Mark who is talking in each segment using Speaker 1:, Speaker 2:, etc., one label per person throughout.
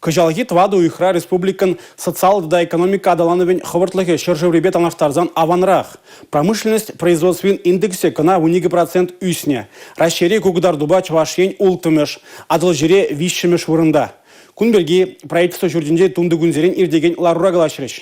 Speaker 1: Кӑҫалхи тӑватӑ уйӑхра республикӑн социаллӑ тата экономика аталанӑвӗн хӑвӑртлӑхӗ ҫӗршыврипе танлаштарсан аванрах. Промышленность производствин индексӗ кӑна 12 процент ӳснӗ. Раҫҫейре ку кӑтартупа Чӑваш Ен 6-мӗш, Атӑлҫире 3-мӗш вырӑнта. Кун пирки Правительство ҫуртӗнче тунтикунсерен иртекен ларура калаҫрӗҫ.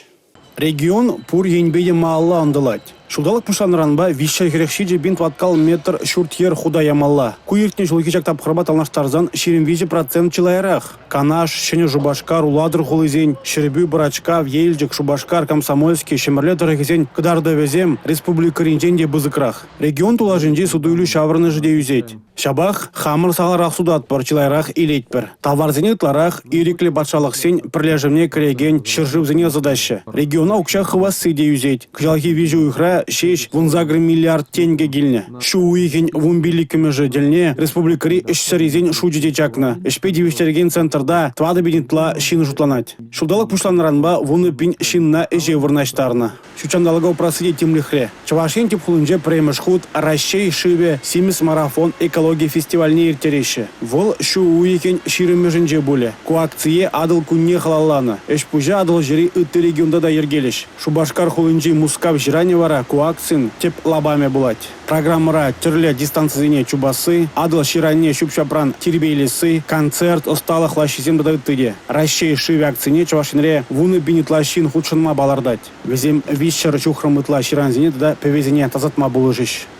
Speaker 1: Регион пур енпе те малалла ӑнтӑлать. Ҫулталӑк пуҫланнӑранпа 347 пин тӑваткал метр ҫурт-йӗр хута ямалла. Ку иртнӗ ҫулхи ҫак тапхӑрпа танлаштарсан 23 процент чылайрах. Канаш, Ҫӗнӗ Шупашкар, Улатӑр хулисен, Ҫӗрпӳ, Пӑрачкав, Елчӗк, Шупашкар, Комсомольски, Ҫӗмӗрле тӑрӑхӗсен кӑтартӑвӗсем республикӑринчен те пысӑкрах. Регион тулашӗнчи суту-илӳ ҫаврӑнӑшӗ те ӳсет. Ҫапах хамӑр сахалрах сутатпӑр, чылайрах илетпӗр. Таварсене ытларах ирӗклӗ патшалӑхсен пӗрлешӗвне кӗрекен ҫӗршывсене ӑсатаҫҫӗ. Региона укҫа хывасси те ӳсет. Кӑҫалхи 3 уйӑхра ҫеҫ 18 миллиард тенкӗ килнӗ. Ҫу уйӑхӗн 15-мӗшӗ тӗлне республикӑри ӗҫсӗррисен шучӗ те чакнӑ. Ӗҫпе тивӗҫтерекен центрта 4 пин ытла ҫын шутланать. Ҫулталӑк пуҫланнӑранпа 10 пин ҫынна ӗҫе вырнаҫтарнӑ. Ҫут ҫанталӑка упрасси те тимлӗхре. Чӑваш Ен тӗп хулинче пӗрремӗш хут «Раҫҫей шывӗ симӗс марафон» экологи фестивальне ирттереҫҫӗ. Вӑл ҫу уйӑхӗн 20-мӗшӗнче пулӗ. Ку акцие Атӑл кунне халалланӑ. Ӗҫ-пуҫа Атӑлҫири ытти регионта та йӗркелӗҫ. Шупашкар хулинчи Мускав ҫыранӗ вара ку акцин тӗп лапамӗ пулать. Программӑра тӗрлӗ дистанцисене чупасси, Атӑл ҫыранне ҫӳп-ҫапран тирпейлесси, концерт, ӑсталӑх лаҫҫисем тата ытти те. «Раҫҫей шывӗ» акцине Чӑваш Енре 10 пин ытла ҫын хутшӑнма палӑртать. Вӗсем 300 ҫухрӑм ытла ҫырансене тата пӗвесене тасатма пулӑшӗҫ.